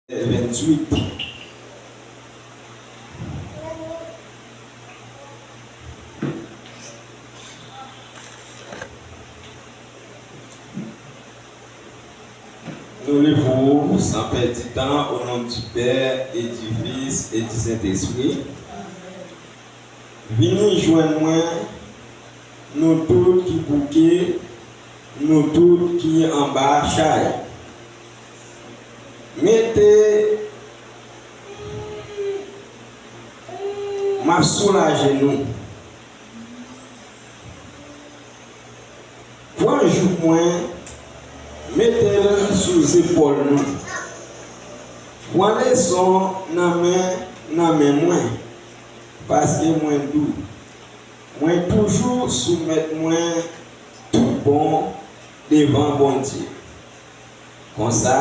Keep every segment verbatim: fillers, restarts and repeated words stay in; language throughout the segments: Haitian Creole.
venntuit. Nou leve nou san pèdi tan, o non di Pè e di Fis e di Sentespri. Vini jwenn mwen, nou tout ki bouke, nou tout ki anba chay. Mete, m ap soulaje nou. Pran jouk mwen, mete l sou zepòl nou. Pran leson nan men, nan men mwen, paske mwen dou. Mwen toujou soumèt mwen tout bon devan Bondye. Konsa,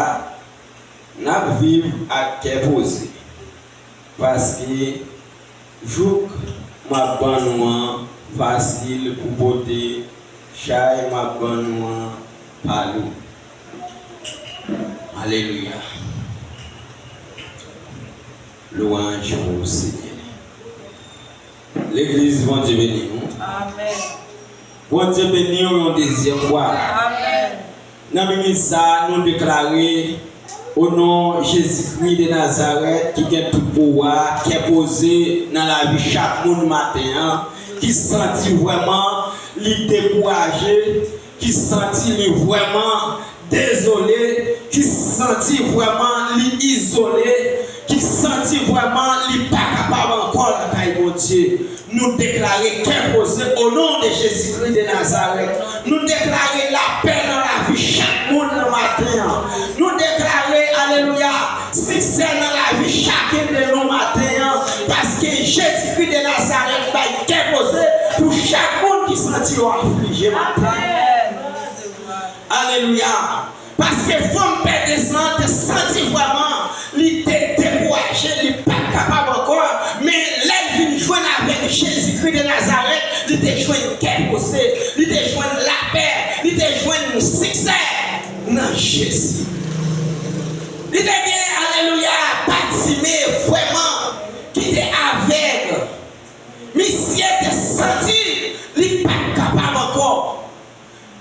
n ap viv ak kè poze, paske jouk m ap ban nou an fasil pou pote, chay m ap ban nou an pa lou. Alelouya. Lwanj pou Senyè. Legliz, Bondye beni nou. Amèn. Bondye beni w yon dezyèm fwa. Amèn. Nan minit sa a, nou deklare, o non Jezikri de Nazarèt, ki gen tout pouvwa, kè poze nan lavi chak moun maten an, ki santi vrèman li dekouraje, ki santi li vrèman dezole, ki santi vrèman li izole, ki santi vrèman li pa kapab ankò lakay Bondye. Nou deklare kè poze o non de Jezikri de Nazarèt. Nou deklare lapè nan lavi chak moun nan maten an. Nou deklare, alelouya, siksè nan lavi chak de nou maten an. Paske Jezikri de Nazarèt bay kè poze pou chak moun ki santi yo aflije maten an. Amèn. Alelouya. Paske fanm pèdez lan te santi vrèman li te dekouraje, li pa t kapab ankò, men lè l vin jwenn avèk Jezikri de Nazarèt, li te jwenn kè poze, li te jwenn lapè, li te jwenn siksè nan Jezi. Li te gen, alelouya, Batime vrèman ki te avèg. Misye te santi li pa t kapab ankò.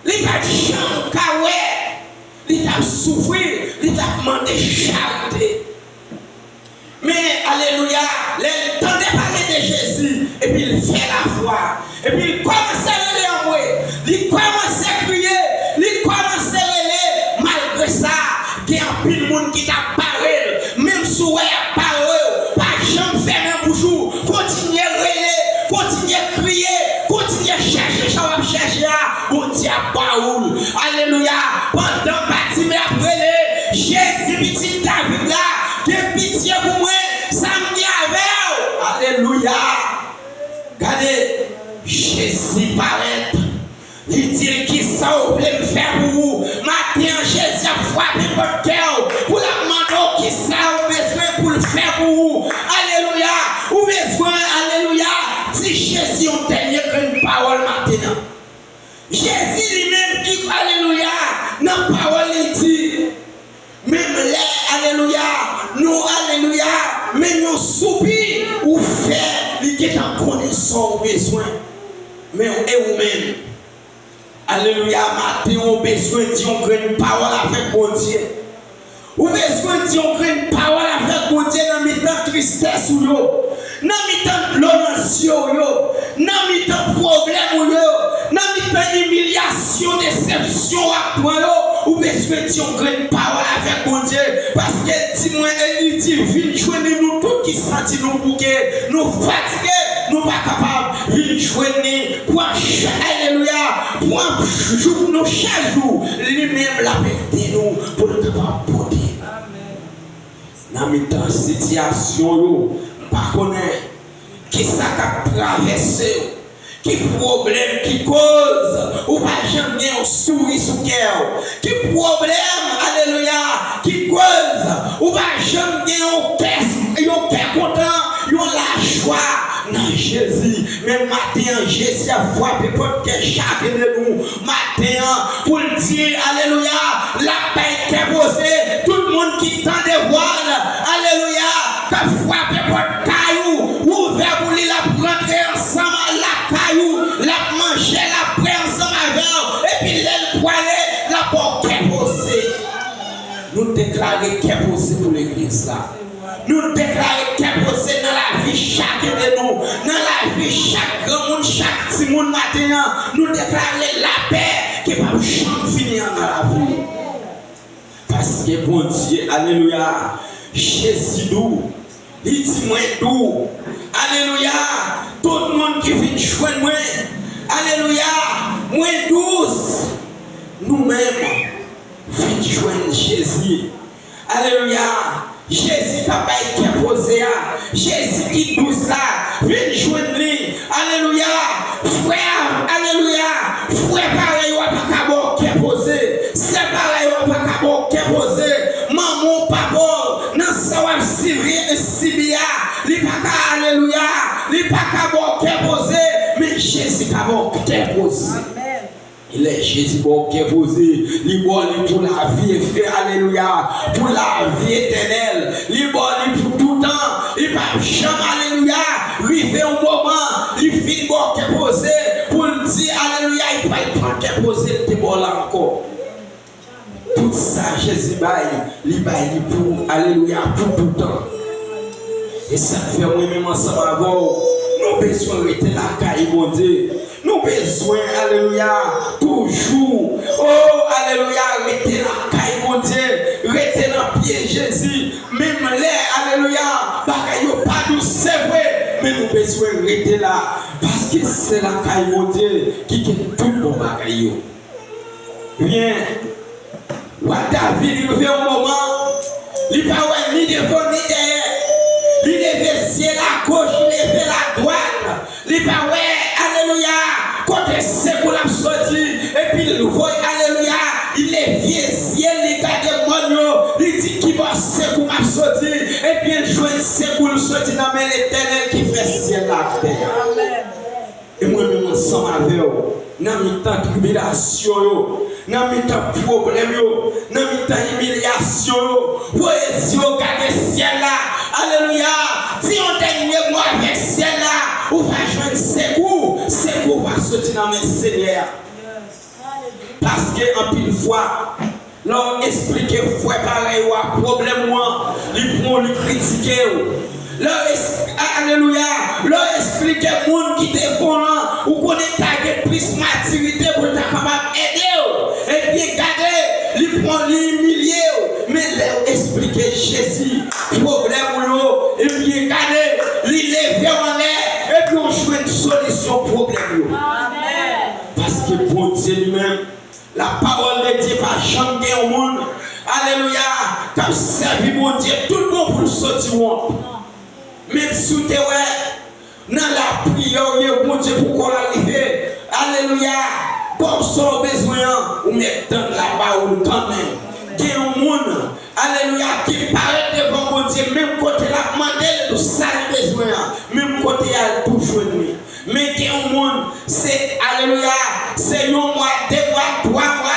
Li pa t janm ka wè, li t ap soufri, li t ap mande charite. Men, alelouya, lè l tande pale de Jezi, epi l fè lafwa, epi l kòmanse rele anmwe, li kòmanse kriye, li kòmanse rele, malgre sa, gen anpil moun ki t ap bare l, menm si w wè y ap bare w, pa janm fèmen bouch ou, kontinye rele, kontinye kriye, kontinye chèche sa w ap chèche a, Bondye ap ba ou l. Alelouya! Pandan Batime ap rele, Jezi, Pitit David la, gen pitye pou mwen, sa m gen avè w? Alelouya! Gade, Jezi parèt. Li di l, "Kisa w vle m fè pou ou?" Maten an, Jezi ap frape pòt kè w pou l ap mande w, "Kisa w bezwen pou l fè pou ou?" Alelouya! Ou bezwen, alelouya, di Jezi yon dènye grenn pawòl maten an. Jezi li menm ki, alelouya, nan pawòl li di, menm lè, alelouya, nou, alelouya, menm yon soupi ou fè, li gentan konnen sa w bezwen. Men e ou menm? Alelouya, maten an ou bezwen di yon grenn pawòl avèk Bondye. Ou bezwen di yon grenn pawòl avèk Bondye nan mitan tristès ou yo, nan mitan dlo nan zye w yo, nan mitan pwoblèm ou yo, nan mitan imilyasyon, desepsyon w ap pran yo. Ou bezwen di yon grenn pawòl avèk Bondye, paske l di mwen, e li di, "Vin jwenn li, nou tout ki santi nou bouke, nou fatige, nou pa kapab, vin jwenn li." Pran chè, alelouya, pran jouk nou chak jou, li menm l ap ede nou pou l kapab pote. Amèn. Nan mitan sitiyasyon yo, m pa konnen kisa k ap travèse w, ki pwoblèm ki koz ou pa janm gen yon souri sou kè w, ki pwoblèm, alelouya, ki koz ou pa janm gen yon kè, yon kè kontan, yon lajwa nan Jezi. Men maten an, Jezi ap frape pòt kè chak de nou maten an pou l di, alelouya, l ap bay kè poze tout moun ki tande vwa l, pou legliz la. Nou deklare kè poze nan lavi chak de nou, nan lavi chak granmoun, chak timoun maten an. Nou deklare lapè, ke p ap janm fini an nan lavi nou. Paske Bondye, alelouya, Jezi dou. Li di, "Mwen dou." Alelouya. Tout moun ki vin jwenn mwen, alelouya, mwen dous. Nou menm, vin jwenn Jezi. Alelouya. Jezi k ap bay kè poze a. Jezi ki dous la. Vin jwenn li. Alelouya. Frè, alelouya. Frè parèy ou a pa ka ba w kè poze. Sè parèy ou a pa ka ba w kè poze. Manman w, papa w, nan sa w ap sibi, sibi a, li pa ka, alelouya, li pa ka ba w kè poze, men Jezi ka ba w kè poze. Amèn. Lè Jezi ba w kè poze, li ba w li pou lavi, alelouya, pou lavi etènèl. Li ba w li pou toutan. Li p ap janm, alelouya, rive yon moman, li fin ba w kè poze, pou l di, alelouya, li pral pran kè poze l te ba w la ankò. Tout sa Jezi bay, li bay li pou, alelouya, pou toutan. E sa k fè mwen menm ansanm avè w, nou bezwen rete lakay Bondye. Nou bezwen, alelouya, toujou, o, alelouya, rete lakay Bondye, rete nan pye Jezi. Menm lè, alelouya, bagay yo pa dous, se vre, men nou bezwen rete la, paske se lakay Bondye ki gen tout bon bagay yo. Byen, wa David rive yon moman, li pa wè ni devan ni dèyè. Li leve zye l agoch, li leve l adwat. Li pa wè, alelouya, kote sekou l ap soti. Epi l voye, alelouya, li leve zye l, li gade mòn yo. Li di, "Ki bò sekou m ap soti?" Ebyen, l jwenn sekou l soti nan men Letènèl ki fè syèl la ak tè a. Amèn. E mwen menm ansanm avè w, nan mitan tribilasyon yo, nan mitan pwoblèm yo, nan mitan imilyasyon yo, voye zye w gade syèl la. Alelouya! Di yon dènye mo avèk syèl la. Ou va jwenn sekou. Sekou va soti nan men Senyè a. Paske anpil fwa, lè w esplike frè parèy ou a pwoblèm ou an, li pran w, li kritike w. Lè w es-, alelouya, lè w esplike moun ki devan w lan, ou konnen ta gen plis matirite pou l ta kapab ede w. Ebyen gade, li pran, li imilye w. Men lè w esplike Jezi pwoblèm ou yo, ebyen gade, li leve w anlè, epi w jwenn solisyon pwoblèm yo. Amèn. Paske Bondye li menm, Lapawòl de Dye pa janm gen yon moun, alelouya, k ap sèvi Bondye tout bon pou l soti wont. Menm si w te wè nan lapriyè w ye, Bondye poko arive, alelouya, ba w sa w bezwen an, ou mèt tann lapawòl kanmenm. Gen yon moun, alelouya, ki parèt devan Bondye, menm kote l ap mande l sa l bezwen an, menm kote a l tou jwenn li. Men gen yon moun, se, alelouya, se yon mwa, de mwa, twa mwa,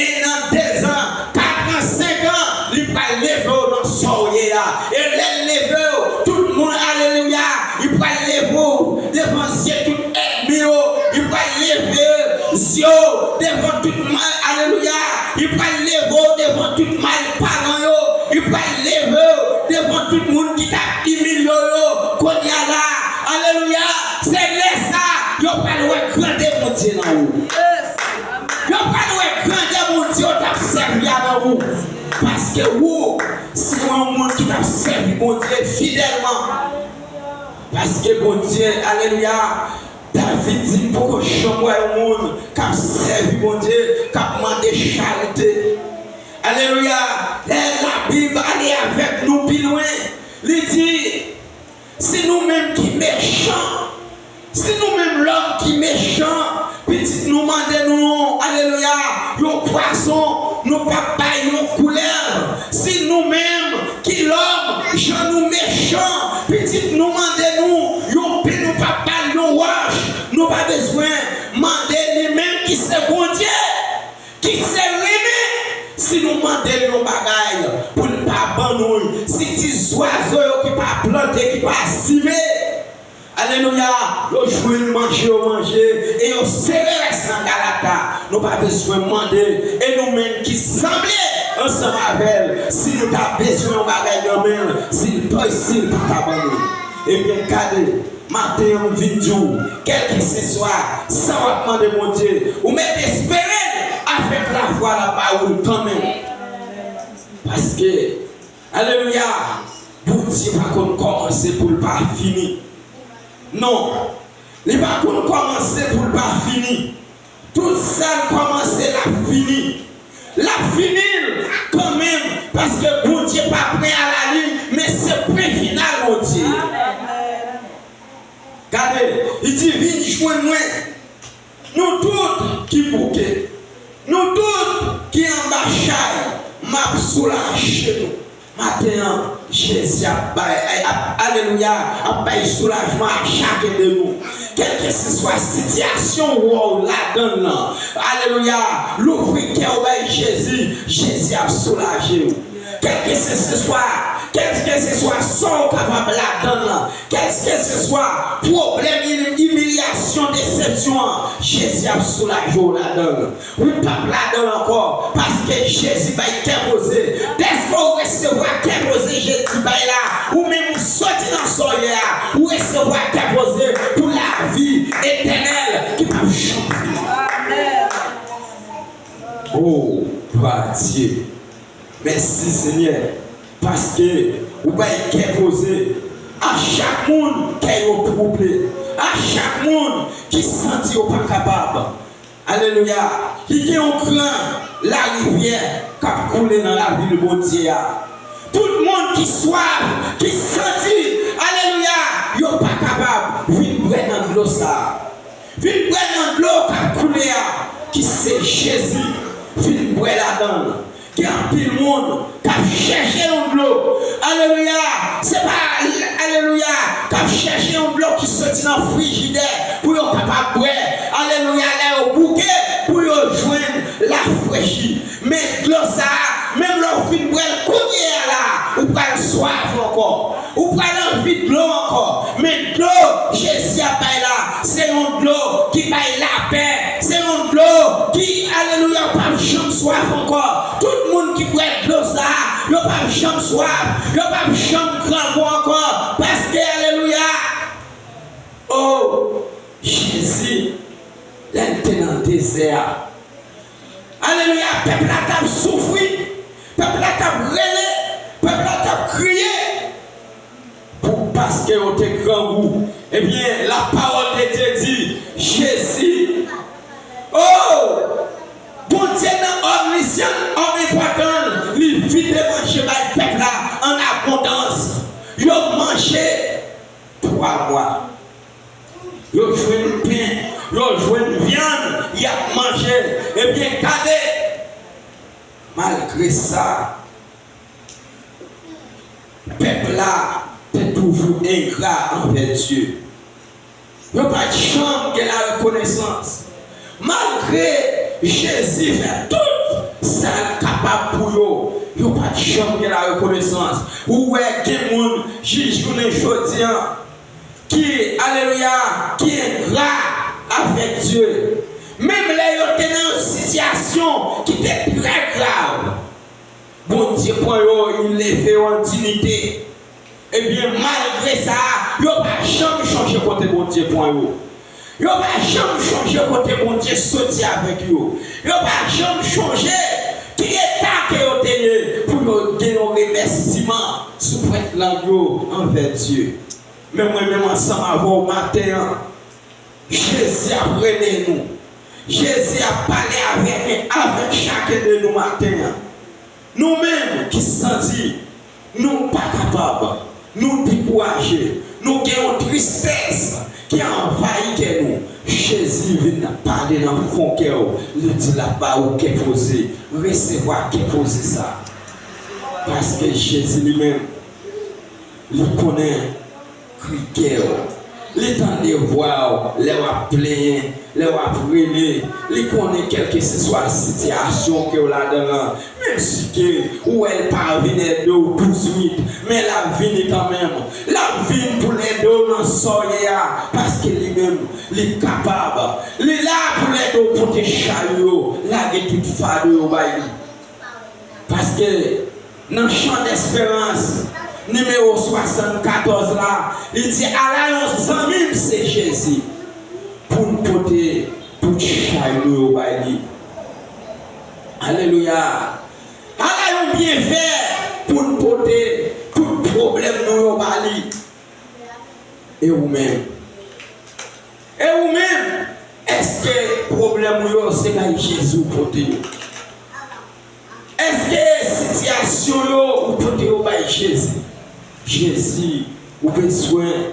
en an, dezan, katran, senkan, li pral leve w nan sa w ye a. E lè l leve w, tout moun, alelouya, li pral leve w devan zye tout ènmi yo. Li pral leve zye w devan tout mal, alelouya. Li pral leve w devan tout mal paran yo. Li pral leve w devan tout moun ki t ap imilye w yo. Kounye a la, alelouya, se lè sa a, yo pral wè grandè Bondye nan ou. Yo pral wè grandè Bondye w t ap sèvi a nan ou. Paske ou, se yon moun ki t ap sèvi Bondye fidèlman. Paske Bondye, alelouya, David di, "M poko janm wè yon moun k ap sèvi Bondye, k ap mande charite." Alelouya! Lè Labib ale avèk nou pi lwen, li di, si nou menm ki mechan, si nou menm lòm ki mechan, pitit nou mande nou, alelouya, yon pwason, nou p ap bay yon koulèv. Si nou menm ki lòm, jan nou mechan, pitit nou mande nou yon pen, nou p ap ba l yon wòch. Nou pa bezwen mande li menm ki se Bondye, ki se renmen. Si nou mande l yon bagay pou l pa ban nou l, si ti zwazo yo ki pa plante, ki pa simen, alelouya, yo jwenn manje yo manje, e yo sere rès nan galata. Nou pa bezwen mande. E nou menm ki sanble ansanm avè l, si nou ta bezwen yon bagay nan men l, si l pa, si l pa ta ban nou. Ebyen, gade, maten an, m vin di w, kèlkeseswa sa w ap mande Bondye, ou mèt espere l avèk lafwa l ap ba ou l kanmenm. Paske, alelouya, Bondye pa konn kòmanse pou l pa fini. Non, li pa konn kòmanse pou l pa fini. Tout sa l kòmanse, l ap fini. L ap fini l kanmenm, paske Bondye pa prè a la liy, men se pwen final Bondye ye. Gade, li di, vin jwenn mwen. Nou tout ki bouke, nou tout ki anba chay, m ap soulaje nou. Maten an, Jezi ap bay, ap, alelouya, ap bay soulajman a chak de nou. Kèlkeseswa sitiyasyon ou wè w ladan l lan, alelouya, louvri kè w bay Jezi, Jezi ap soulaje w. Kèlkeseswa, kèlkeseswa sa w kapab ladan l lan, kèlkeseswa pwoblèm, imilyasyon, desepsyon an, Jezi ap soulaje w ladan l. Ou p ap ladan l ankò, paske Jezi bay kè poze. Dèske w resevwa kè poze Jezi bay la, ou menm ou soti nan sa w ye a, ou resevwa kè poze pou lavi etènèl ki p ap janm fini. O, glwa a Dye! Mèsi, Senyè, paske ou bay kè poze a chak moun kè yo twouble, a chak moun ki santi yo pa kapab. Alelouya! Li gen yon gran larivyè k ap koule nan lavil Bondye a. Tout moun ki swaf, ki santi, alelouya, yo pa kapab, vin bwè nan dlo sa a. Vin bwè nan dlo k ap koule a, ki se Jezi. Vin bwè ladan l. Gen anpil moun k ap chèche yon dlo. Alelouya! Se pa, alelouya, k ap chèche yon dlo ki soti nan frijidè pou yo kapab bwè. Alelouya! Lè yo bouke pou yo jwenn lafrechi. Men dlo sa a, menm lè w fin bwè l kounye a la, ou pral swaf ankò. Ou pral anvi dlo ankò. Men dlo Jezi ap bay la, se yon dlo ki bay lapè. Se yon dlo ki, alelouya, w p ap janm swaf ankò. Tout moun ki bwè dlo sa a, yo p ap janm swaf. Yo p ap janm grangou ankò. Paske, alelouya, o, Jezi, lè l te nan dezè a, alelouya, pèp la t ap soufri, pèp la t ap rele, pèp la t ap kriye. Pou, paske yo te grangou. Ebyen, la parole de Dieu di, Jezi, o, Bondye nan omnisyan, omnipotan, li vide manje bay pèp la an abondans. Yo manje twa mwa. Yo jwenn pen, yo jwenn vyann, y ap manje. Ebyen, gade, malgre sa, pèp la te toujou engra anvè Dye. Yo pa t janm gen larekonesans. Malgre Jezi fè tout sa l kapab pou yo, yo pa t janm gen larekonesans. Ou wè, gen moun, jis jounen jodi a, ki, alelouya, ki engra avèk Dye. Menm lè yo te nan yon sitiyasyon ki te trè grav, Bondye pran yo, li leve yo an diyite. Ebyen, malgre sa, yo pa janm chonje kote Bondye pran yo. Yo pa janm chonje kote Bondye soti avèk yo. Yo pa janm chonje ki eta ke yo te ye pou yo gen yon remèsiman sou pwent lang yo anvè Dye. Men mwen menm ansanm avè w maten an, Jezi ap rele nou. Jezi ap pale avèk, avèk chak de nou maten an. Nou menm ki santi nou pa kapab, nou dekouraje, nou gen yon tristès ki anvayi kè nou, Jezi vin pale nan fon kè w, li di l ap ba ou kè poze. Resevwa kè poze sa a. Paske Jezi li menm, li konnen kri kè w. Li tande vwa w lè w ap plenyen, lè w ap rele. Li konnen kèlkeseswa sitiyasyon ke w ladan an. Menm si ke ou wè l pa vin ede w touswit, men l ap vini kanmenm. L ap vin pou l ede w nan sa w ye a, paske li menm, li kapab. Li la pou l ede w pote chay ou yo, lage tout fado yo bay li. Pas, Nan Chan Desperans, nimewo swasannkatòz la, li di, "Ala yon zanmi m se Jezi, pou n pote tout chay nou yo bay li." Alelouya! Ala yon byenfè pou n pote tout pwoblèm nou yo ba li. E ou menm? E ou menm? Èske pwoblèm ou yo se bay Jezi ou pote yo? Èske sitiyasyon yo ou pote yo bay Jezi? Jezi, ou bezwen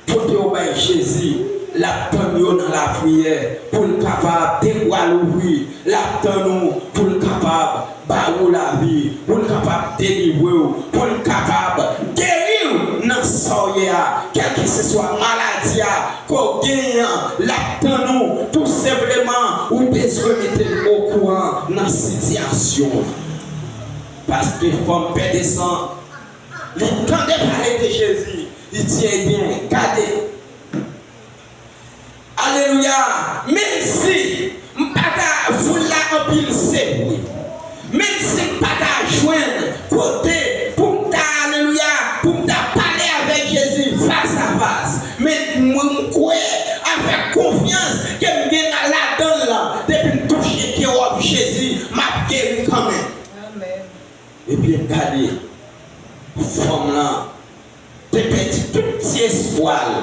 pote yo bay Jezi. L ap tann yo nan lapriyè pou l kapab, de bra l ouvri. L ap tann ou pou l kapab ba ou lavi, pou l kapab delivre w, pou l kapab geri w nan sa w ye a, kèlkeseswa maladi a ke w genyen an, l ap tann ou. Tou senpleman, ou bezwen mete l okouran nan sitiyasyon w. Paske fanm pè de san, li tande pale de Jezi, li di, "Ebyen, gade." Alelouya! Menm si m pa ta foul la anpil, se vre. Menm si m pa ta jwenn kote pou m ta, alelouya, pou m ta pale avèk Jezi fas a fas, men mwen, m kwè avèk konfyans ke m gen nan ladan l lan, depi m touche ke wòb Jezi, m ap geri kanmenm. Ebyen, gade, fanm lan te pèdi tout ti espwa l,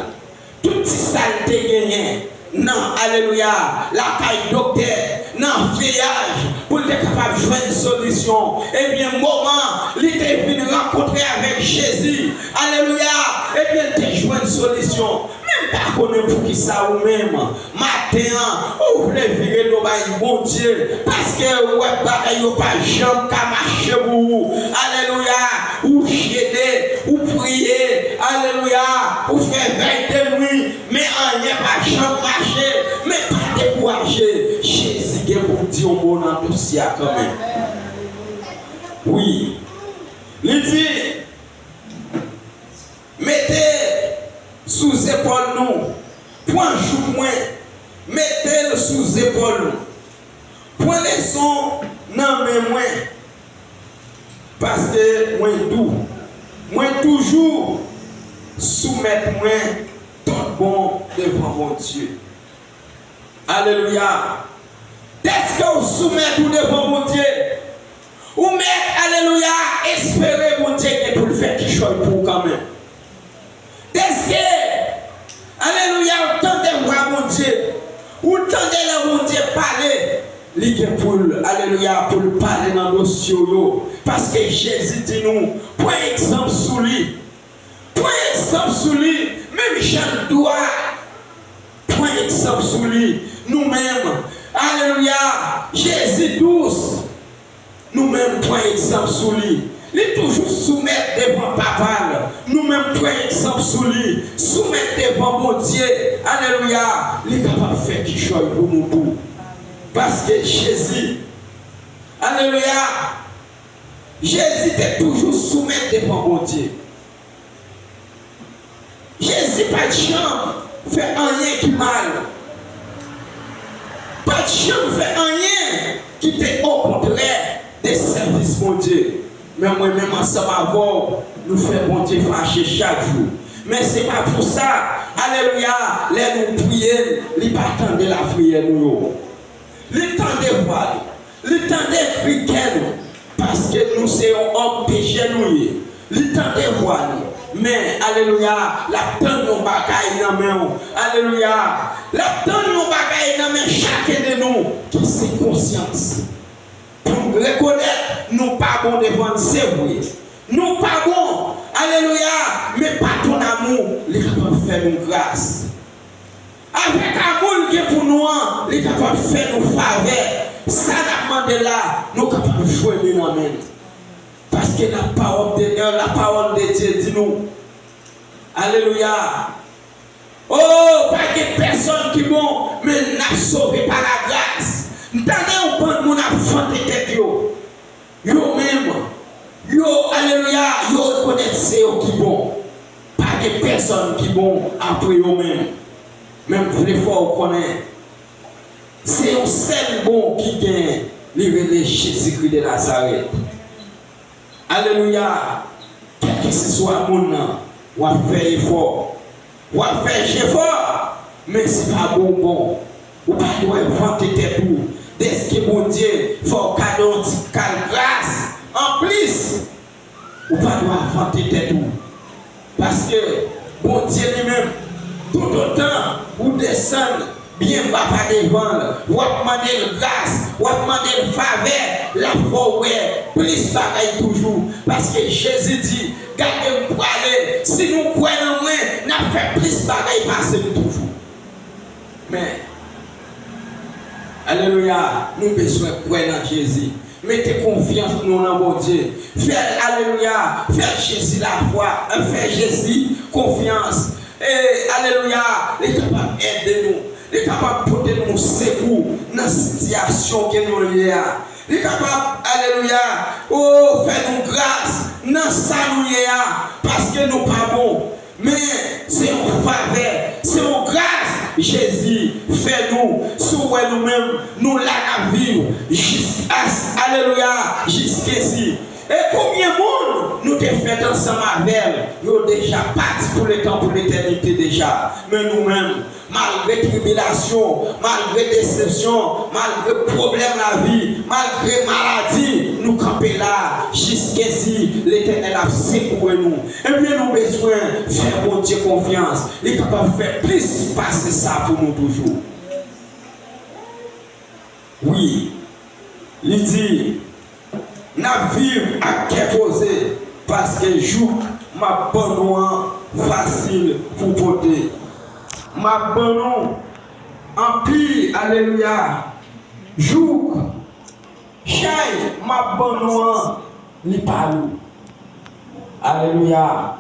tout ti sa l te genyen nan, alelouya, lakay doktè, nan vyeyaj, pou l te kapab jwenn solisyon. Ebyen, moman li te vin rankontre avèk Jezi, alelouya, ebyen, l te jwenn solisyon. Men m pa konnen poukisa ou menm, maten an, ou vle vire do bay Bondye, paske ou wè bagay yo pa janm ka mache pou ou. Alelouya! Ou jene, ou priye, alelouya! Ou fè vèy de nwi, men anyen pa janm mache. Men pa dekouraje, Jezi gen pou l di yon mo nan dosye a kanmenm. Wi, li di, mete sou zepòl nou. Pran jouk mwen, mete l sou zepòl nou. Pran leson nan men mwen, paske mwen dou. Mwen toujou soumèt mwen tout bon devan Bondye. Alelouya! Dèske w soumèt ou devan Bondye, ou mèt, alelouya, espere Bondye gen pou l fè kichòy pou ou kanmenm. Dèske, alelouya, ou tande vwa Bondye, ou tande lè Bondye pale, li gen pou l, alelouya, pou l pale nan dosye w yo. Paske Jezi di nou, pran egzanp sou li. Pran egzanp sou li, menm jan l dou a. Pran egzanp sou li. Nou menm, alelouya, Jezi dous. Nou menm, pran egzanp sou li. Li toujou soumèt devan Papa l. Nou menm, pran egzanp sou li. Soumèt devan Bondye. Alelouya. Li kapab fè kichòy pou nou tou. Paske Jezi, alelouya, Jezi te toujou soumèt devan Bondye. Jezi pa t janm fè anyen ki mal. Pa t janm fè anyen ki te okontrè de sèvis Bondye. Men mwen menm ansanm avè w, nou fè Bondye fache chak jou. Men se pa pou sa, alelouya, lè nou priye l, li pa tande lapriyè nou yo. Li tande vwa nou. Li tande kri kè nou. Paske nou se yon òm peche nou ye. Li tande vwa nou. Men, alelouya, l ap tann yon bagay nan men w. Alelouya. L ap tann yon bagay nan men chaken de nou ki se konsyans. Pou n rekonèt nou pa bon devan l, se vre. Nou pa bon. Alelouya. Men pa ton amou, li kapab fè nou gras. Avèk amou l gen pou nou an, li kapab fè nou favè. Sa n ap mande la, nou kapab jwenn li nan men l. Paske lapawòl de, lapawòl de Dye di nou, alelouya, o, pa gen pèsòn ki bon, men n ap sove pa lagras. M tande yon bann moun ap vante tèt yo. Yo menm, yo, alelouya, yo rekonèt se yo ki bon. Pa gen pèsòn ki bon apre yo menm. Men m vle fè w konnen, se yon sèl bon ki genyen, li rele Jezikri de Nazarèt. Alelouya! Kèlkeseswa moun nan, w ap fè efò. W ap fè jefò, men se pa bon w bon. Ou pa dwe vante tèt ou dèske Bondye fè w kado yon ti kal gras anplis. Ou pa dwe vante tèt ou. Paske Bondye li menm, toutotan ou desann byen ba pa devan l, w ap mande l gras, w ap mande l favè, l ap fè w wè plis bagay toujou. Paske Jezi di, gade m prale, si nou kwè nan mwen, n ap fè plis bagay pase m toujou. Men, alelouya, nou bezwen kwè nan Jezi. Mete konfyans nou nan Bondye. Fè, alelouya, fè Jezi lafwa, fè Jezi konfyans. E, alelouya, li kapab ede nou. Li kapab pote nou sekou nan sitiyasyon ke nou ye a. Li kapab, alelouya, o, fè nou gras nan sa nou ye a, paske nou pa bon. Men se yon favè, se yon gras Jezi fè nou. Si w wè nou menm, nou la n ap viv jis, alelouya, jiskesi. E konbyen moun nou te fèt ansanm avè l, yo deja pati pou letan, pou letènite deja. Men nou menm, malgre tribilasyon, malgre desepsyon, malgre pwoblèm lavi, malgre maladi, nou kanpe la jiskesi Letènèl ap sekouwe nou. Ebyen, nou bezwen fè Bondye konfyans. Li kapab fè plis pase sa pou nou toujou. Wi, li di, n ap viv ak kè poze, paske jouk m ap ban nou an fasil pou pote. M ap ban nou anpil, alelouya, jouk chay m ap ban nou an, li pa lou. Alelouya.